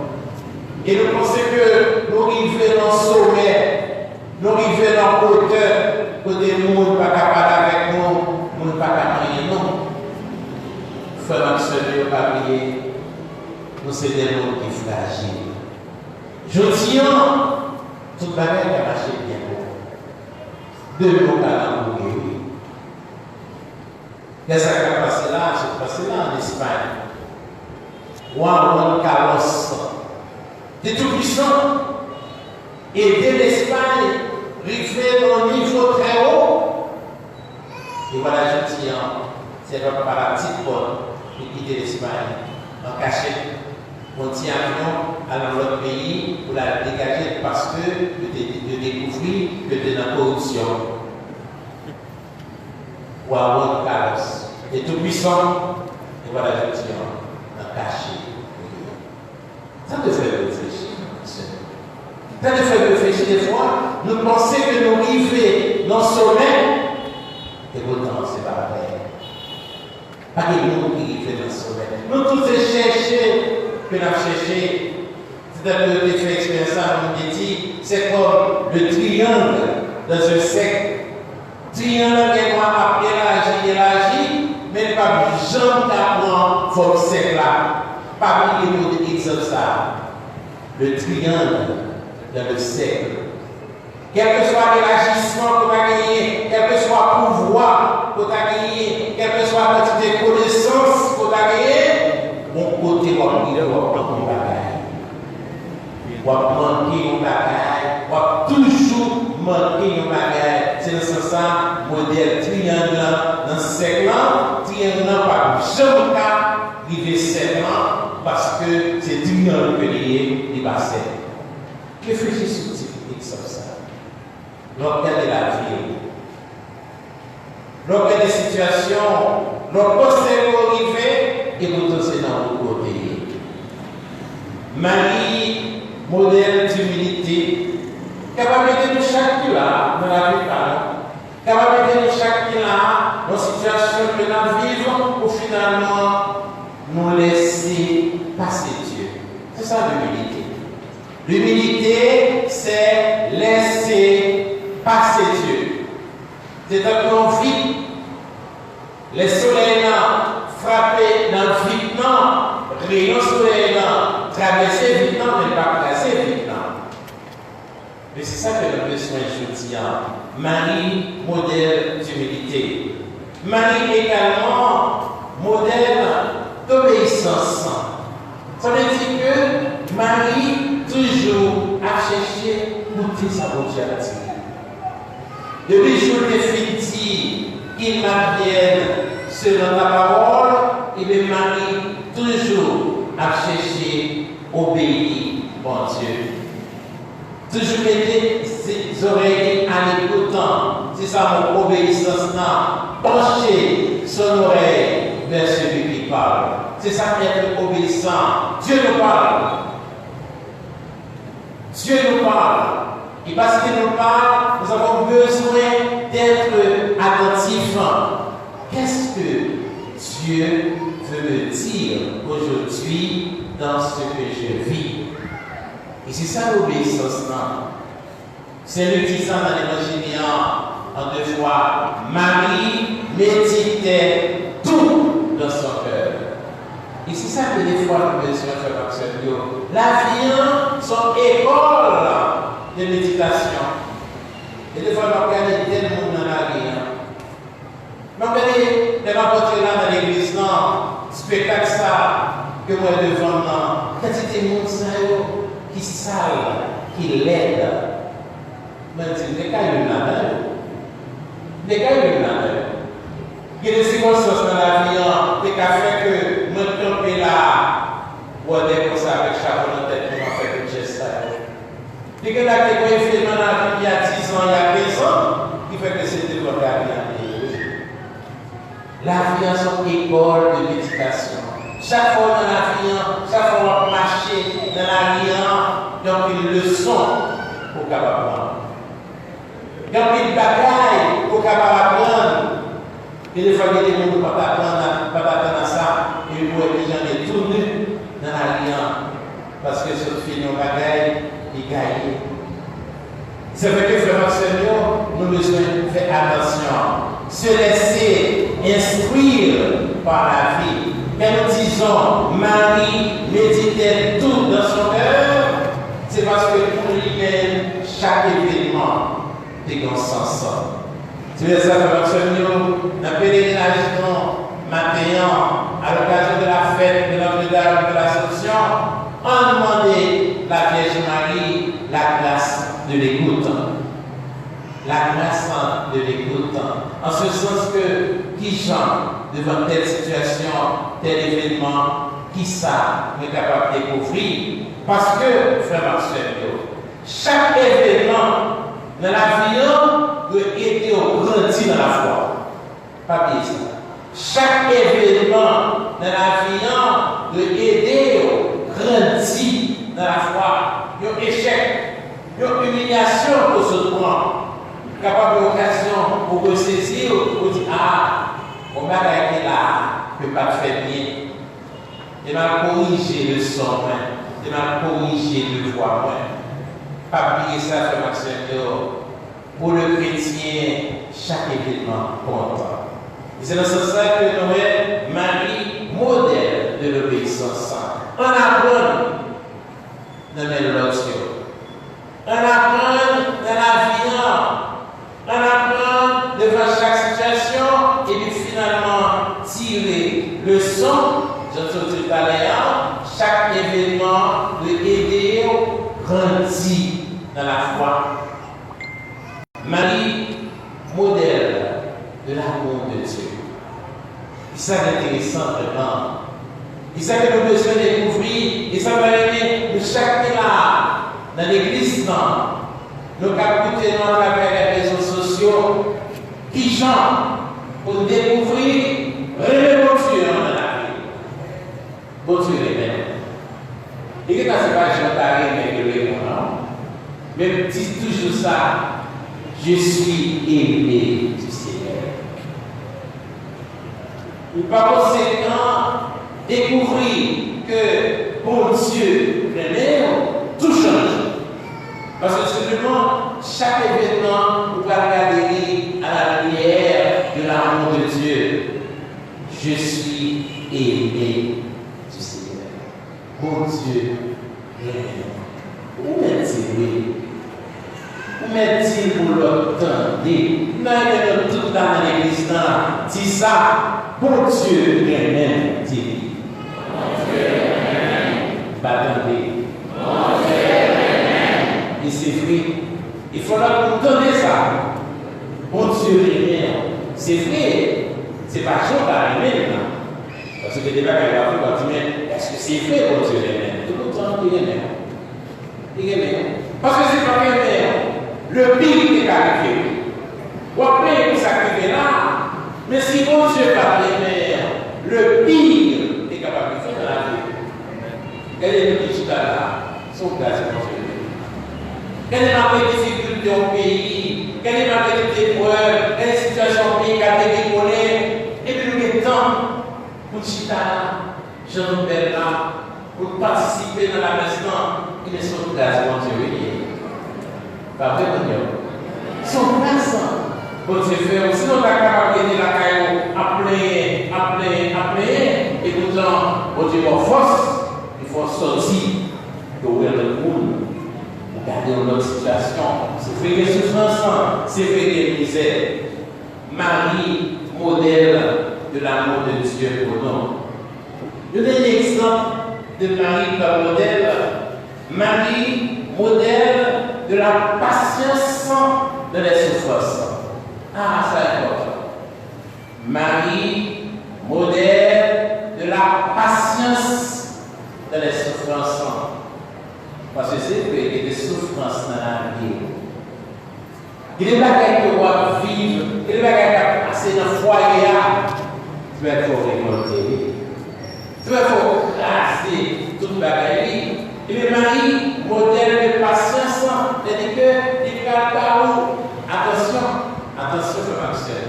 e nou panse ke nou rive nan somè, nou rive nan otè kote moun pa ka pale avèk nou, moun pa ka manyen nou. Frè m ak sè m yo, pa bliye, nou se de moun ki frajil. Jodi an, tout bagay ka mache byen pou ou. Demen w ka lanboure wi. Gade sa k ap pase la, sa k pase la an Espay. Wa Juan Carlos te toupwisan, ede Lespay rive nan yon nivo trè wo. E vwala jodi an, se pa pa la petite porte li kite Lespay an kachèt, pran ti avyon, al nan lòt peyi pou l al degaje l paske yo te, yo dekouvri ke l te nan koripsyon. Wa Juan Carlos te toupwisan, e vwala jodi an, nan kache. Sa te fè reflechi, frè m ak sè m. Sa te fè reflechi, dèfwa, nou panse ke nou rive nan somè, e poutan se pa vrè. Pa gen moun ki rive nan somè. Nou tout se chèche ke n ap chèche. Se tankou yo te fè eksperyans sa, moun te di, c'est comme le triangle dans un cercle. Triyang lan gen dwa ap elaji, elaji, men l p ap janm ka pran fòm sèk la. Pa bliye kote egzanp sa a. Le triangle dans le cercle. Kèlkeswa elajisman ke w ta genyen, kèlkeswa pouvwa ke w ta genyen, kèlkeswa kantite konesans ke w ta genyen, gon kote w ap rive, w ap pran yon bagay. W ap manke yon bagay, w ap toujou manke yon bagay. Se nan sans sa, modèl triyang lan, nan sèk lan, triyang lan p ap janm ka rive sèk lan, paske se triyang ke li ye, li pa sèk. Reflechi sou ti egzanp sa. Lè w ap gade lavi w, lè w ap gade sitiyasyon w, lè w panse ke w rive, epoutan se nan wout ke w te ye. Mari, modèl dimilite, kapab ede nou chak ki la nan lavi pa nou. Kapab ede nou chak ki la nan sitiyasyon ke n ap viv pou finalman nou lese pase Dye. Se sa limilite. Limilite, se lese pase Dye. Se tankou yon vit. Lè solèy lan frape nan vit lan, reyon solèy lan travèse vit lan, men l pa kraze vit lan. Men se sa ke nou bezwen jodi a. Mari, modèl dimilite. Mari egalman, modèl dobeyisans. Sa vle di ke Mari toujou ap chèche koute sa Bondye ap di. Depi jou l te fin di, qu'il m'advienne selon ta parole, ebyen Mari toujou ap chèche obeyi Bondye. Toujou mete zorèy li alekout. Se sa mo obeyisans lan, pencher son oreille vers celui qui parle. C'est ça être obéissant. Dieu nous parle. Dieu nous parle. Et parce qu'il nous parle, nous avons besoin d'être attentifs. Qu'est-ce que Dieu veut me dire aujourd'hui dans ce que je vis? E se sa obeyisans lan. Sen Lik di sa nan Levanjil li an, an de fwa, Marie méditait tout dans son cœur. E se sa ke defwa nou bezwen fè, frè m ak sè m yo. Lavi an se yon ekòl de meditasyon. E defwa n ap gade tèl moun nan lari an. M ap gade lè m ap antre la nan legliz lan, espektak sa ke m wè devan m nan, kantite moun sa yo ki sal, ki lèd. Mwen di, m te ka youn ladan yo. M te ka youn ladan yo. Gen de sikonstans nan lavi an te ka fè ke mwen kanpe la a, wòdè konsa avèk chapo nan tèt mwen, m ap fè tout jès sa yo. Li genlè te gen yon evenman nan lavi m, il y a dix ans, il y a quinze ans, ki fè ke se devan gade an li ye. Lavi an se yon ekòl de meditasyon. Chak fwa w nan lavi an, chak fwa w ap mache nan lari an, gen anpil leson ou kapab pran. Gen anpil bagay ou kapab aprann. Gen de fwa gen de moun ou pa t aprann, pa t atann a sa, epi ou wè kijan li tounen nan lari an, paske sot fin yon bagay, li gaye. Se vre ke frè m ak sè m yo, nou bezwen fè atansyon. Se laisser instruire par la vie. Quand nous disons Marie méditait tout dans son cœur, se paske pou li menm, chak evenman te gen sans. Se pou sa, frè m ak sè m yo, nan pelerinaj nou maten an, à l'occasion de la fête de Notre-Dame de l'Assomption, ann mande la Vierge Marie la grâce de l'écoute. La grâce de l'écoute. En ce sens que, kijan, devan tèl sitiyasyon, tèl evenman, kisa mwen kapab dekouvri? Paske, frè m ak sè m yo, chak evenman nan lavi an dwe ede w grandi nan lafwa. Pa bliye sa. Chak evenman nan lavi an dwe ede w grandi nan lafwa. Yon echèk, yon imilyasyon ke w sot pran, kapab yon okazyon pou w resezi w, pou w di, a, yon bagay te la a ke m pa t fè byen. Te m al korije leson mwen, te m al korije devwa mwen. Pa bliye sa, frè m ak sè m yo, pou le kretyen, chak evenman kontan. E se nan sans sa ke nou wè Mari, modèl de lobeyisans. Ann aprann nan men lòt yo. Ann aprann nan lavi an. Ann aprann devan chak sitiyasyon, epi finalman tire leson. Jan m sot di l talè a, chak evenman dwe ede w grandi nan lafwa. Mari, modèl de l'amour de Dieu. E sa ki enteresan vrèman. E sa ke nou bezwen dekouvri, e sa mwen renmen nou chak ki la nan legliz lan, nou k ap koute nou atravè rezo sosyo, kijan pou n dekouvri renmen Bondye an nan lavi nou. Bondye renmen nou. Li gentan se pa jan w ta renmen ke l renmen w, non. Men di toujou sa, Je suis aimé du Seigneur. Ou pa konsekan dekouvri ke Bondye renmen w, tou chanje. Paske senpleman, chak evènman, ou pral gade li à la lumière de l'amour de Dieu. Je suis aimé du Seigneur. Bondye renmen nou. Ou mèt di l wi. Ou mèt di l pou lòt tande. M ta renmen nou tout la nan legliz lan di sa, Bondye renmen m, di li. Bondye renmen m. M pa tande. Bondye renmen m. E se vre. E fò lòt moun tande sa. Bondye renmen w. Se vre. Se pa jan w ta renmen l nan. Paske gen de bagay w ap fè, w ap di, men èske se vre Bondye renmen m? Tout moun santi li renmen w. Li renmen w. Paske si l pa t renmen w, le pire te ka rive w. W ap plenyen pou sa k rive la, men si Bondye pa t renmen w, le pire te kapab rive nan lavi w. Gade nou ki chita la, se yon gras Bondye. Gade malgre difikilte yon peyi, gade malgre tout eprèv, gade sitiyasyon yon peyi k ap degringole, epi nou gen tan pou n chita la, jan nou bèl la, pou n patisipe nan lamès lan, ebyen se yon gras Bondye wi li ye. Pa vre, moun yo? Se yon gras Bondye fè w. Sinon, w ta kapab rete lakay ou, ap plenyen, ap plenyen, ap plenyen. E poutan, Bondye ba w fòs, li fè w sòti, pou w wè lòt moun, ou gade yon lòt sitiyasyon. Se vre gen soufrans lan, se vre gen mizè. Marie, modèle de l'amour de Dieu pour nous. Yon dènye egzanp de Marie kòm modèl. Marie, modèle de la patience dans les souffrances. Ah, sa enpòtan. Marie, modèle de la patience dans les souffrances. Paske se vre, gen de soufrans nan lavi w. Gen de bagay ke w ap viv, gen de bagay k ap pase nan fwaye a, se bagay fò w revòlte wi. Se bagay fò w kraze tout bagay wi. Ebyen Marie, modèle de patience, sètadi ke li pral ba ou, atansyon, atansyon frè m ak sè m.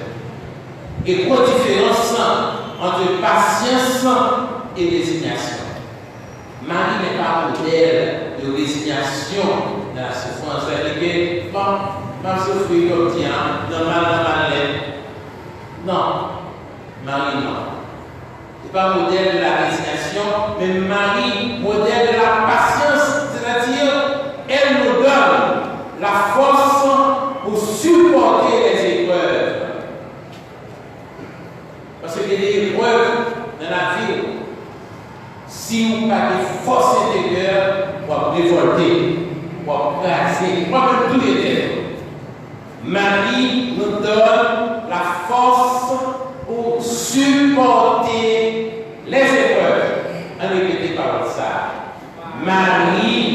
E gwo diferans lan ant pasyans e rezinyasyon. Marie n'est pas modèle de résignation dans la souffrance. Sètadi ke, bon, m ap soufri jodi a, nòmal, nòmal lè. Non, Marie non. Se pa modèl de la résignation, men Marie, modèle de la patience, c'est-à-dire, elle nous donne la force pour supporter les épreuves. Paske gen de eprèv nan lavi w. Si w pa gen fòs enteryè, w ap revòlte, w ap kraze, w ap menm touye tèt ou. Marie nous donne la force pour supporter les épreuves. Ann repete pawòl sa a. Marie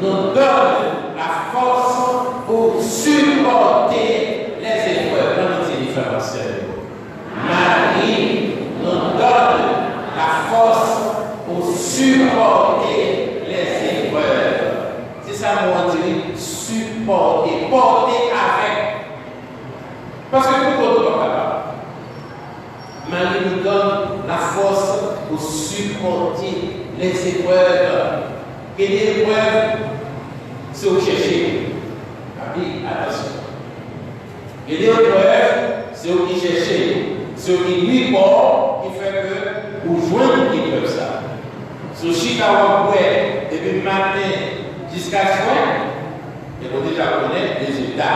nous donne la force pour supporter les épreuves. Ann nou di li frè m ak sè m yo. Marie nous donne la force pour supporter les épreuves. Se sa mo an di wi, sipòte, pòte avèk. Paske pou kont ou p ap kapab. Marie nous donne la force pour supporter les épreuves. Gen de eprèv, se ou chèche yo. Papi, atansyon. Gen de eprèv, se ou ki chèche yo. Se ou ki nwi kò w, ki fè ke ou jwenn eprèv sa. Si w chita w ap bwè depi maten jiska swè, ebyen ou deja konnen rezilta.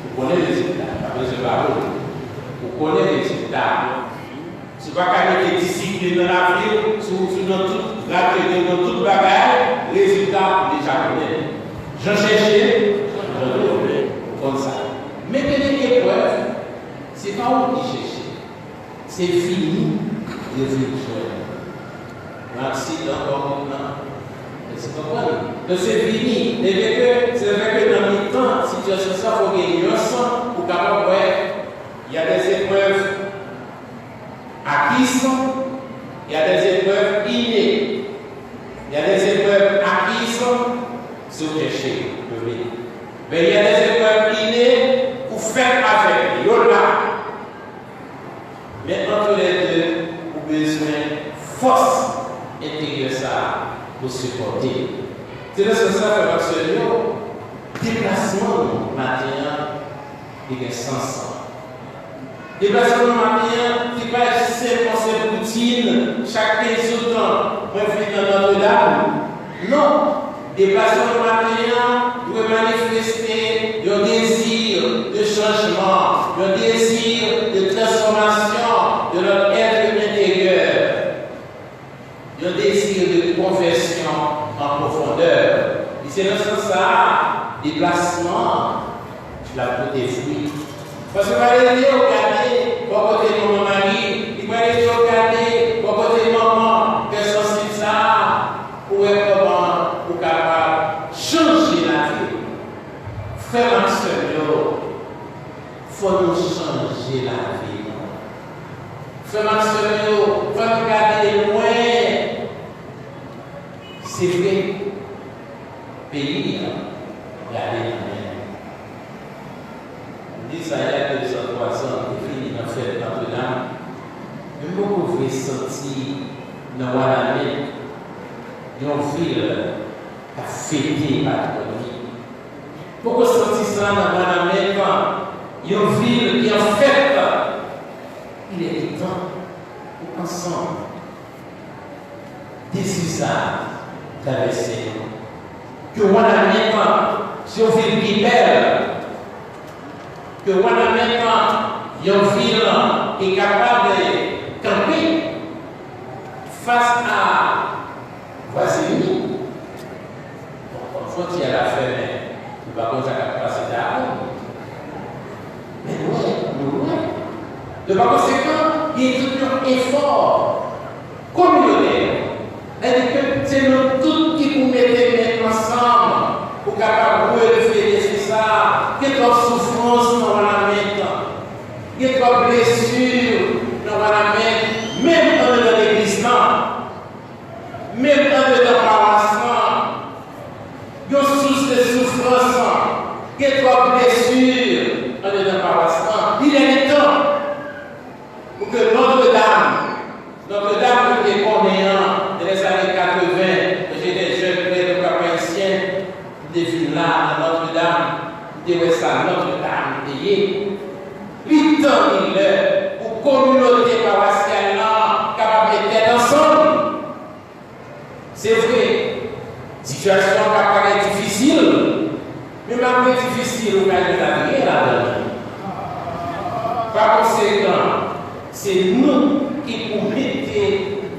Ou konnen rezilta, pa bezwen ba ou. Ou konnen rezilta. Si w pa ka mete disiplin nan lavi w, si w, si w nan tout rakete, w nan tout bagay, rezilta ou deja konnen. Jan chèche, jan twouve. Ou konn sa. Men gen de eprèv, se pa ou ki chèche. Se vini, yo vin jwenn. Yon aksidan, kòm nan. Èske w konprann? Donk, se vini. Ebyen ke, se vre ke nan mitan sitiyasyon sa, fò gen nyans pou w kapab wè, il y a des épreuves acquises, il y a des épreuves innées. Il y a des épreuves acquises, si w chèche, yo vini. Men il y a des épreuves innées, ou fèt avèk li, yo la. Men ant lè de, ou bezwen fòs enteryè sa a pou sipòte. Se nan sans sa, frè m ak sè m yo, deplasman nou maten an, li gen sans. Deplasman nou maten an, se pa senp yon senp woutin, chak kenz jou tan, mwen vin nan Nòtredam. Non, deplasman nou maten an dwe manifeste yon dezi de chanjman, yon dezi de transfòmasyon de notre être intérieur, yon dezi de konvèsyon an pwofondè. E se nan sans sa a, deplasman an, l ap pote fwi. Paske pa rete w gade bò kote manman Mari, li pa rete w gade bò kote manman kè sansib sa a, pou wè kòman ou kapab chanje lavi w. Frè m ak sè m yo, fò nou chanje lavi nou. Frè m ak sè m yo, fò n gade lwen. Se vre, peyi a rale nan men nou. M di sa, il y a deux ans, trois ans, m te fini nan fèt Nòtredam. Men m poko vle santi nan Wanament yon vil k ap fete patwon li. Poko santi sa nan Wanament, yon vil ki an fèt. Il est temps pou ansanm dezi sa a travèse nou. Ke Wanament se yon vil ki bèl. Ke Wanament yon vil ki kapab kanpe fas a vwazin li. Bon, kòm fwontyè la fèmen, nou pa konn sa k ap pase ta a. Men nou wè, nou lwen. Donk, pa konsekan, gen tout yon efò kominotè. Sètadi ke se nou tout ki pou mete men ansanm pou kapab releve defi sa a. Gen twòp soufrans nan Wanament. Gen twòp blesi nan Wanament, menm andedan legliz lan. Menm andedan pawas lan, yon sous de soufrans, gen twòp blesi andedan pawas lan. Il est temps pou ke Nòtredam, Nòtredam nou te konnen an, dans les années quatre-vingts, quand j'étais jeune prêtre au Cap-Haïtien, m te vin la, nan Nòtredam, m te wè sa Nòtredam te ye. Li tan, li lè pou kominote pawasyal lan kapab met tèt ansanm. Se vre, sitiyasyon an ka parèt difisil, men malgre difisil, ou ka jwenn lapriyè ladan li. Pa konsekan, se nou ki pou mete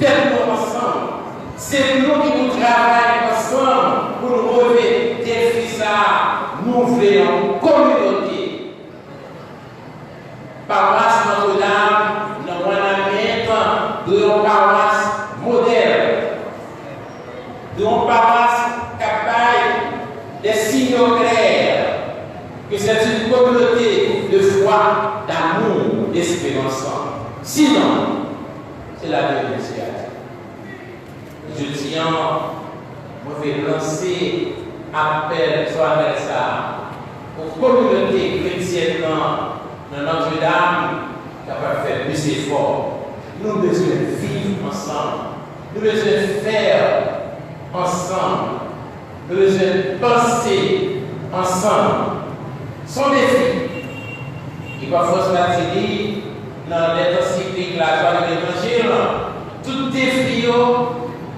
tèt nou ansanm, se nou ki pou travay ansanm pou nou releve defi sa a. Nou vle yon kominote. Pawas Nòtredam nan Wanament dwe yon pawas modèl, dwe yon pawas k ap bay des signaux clairs que c'est une communauté de foi, d'amour, d'espérance. Sinon, se la dènye siyati. Jodi a, mwen vle lanse apèl solanèl sa a pou kominote kretyèn nan, nan Nòtredam kapab fè plis efò. Nou bezwen viv ansanm. Nou bezwen fè ansanm. Nou bezwen panse ansanm. Se yon defi. E pa fòs la di li, nan lèt ansiklik la, Jwa de Levanjil, tout defi yo,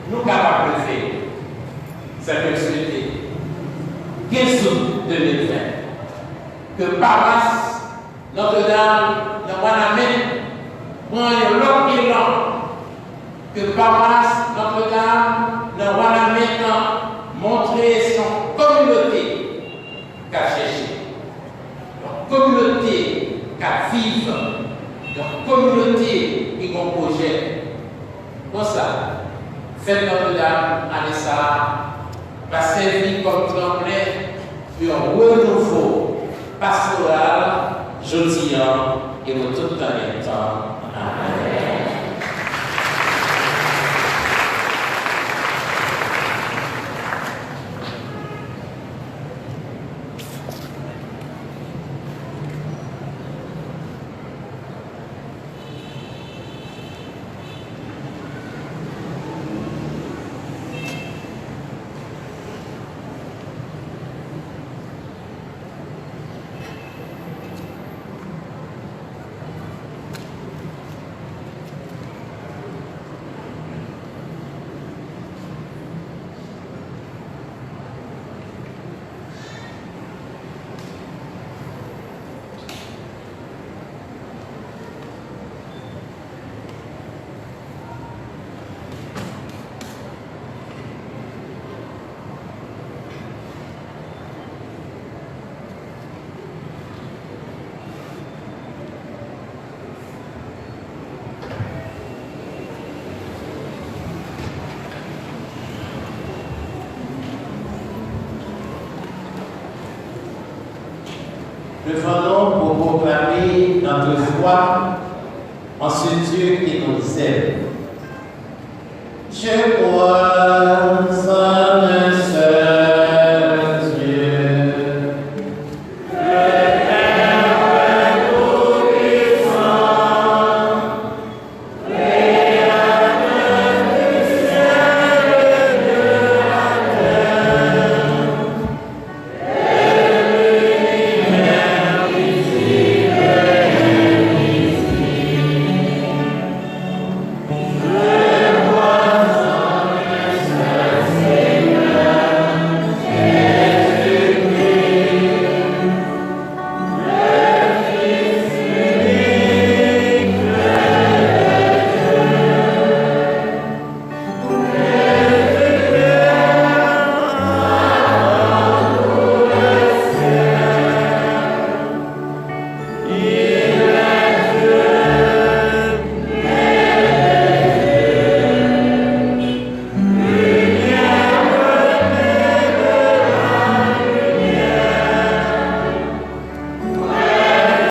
nou kapab leve. Sa ke m swete, kenz out de mil ven, ke pawas Nòtredam nan Wanament pran yon lòt elan, ke pawas Nòtredam nan Wanament montre se yon kominote k ap chèche, yon kominote k ap viv, yon kominote ki gen pwojè. Konsa, fèt Nòtredam ane sa a va sèvi kòm tranblen pou yon renouvo pastoral jodi a e pou tout tan dè tan. Amèn. Levons-nous pour proclamer notre foi en ce Dieu que nous aime. Je crois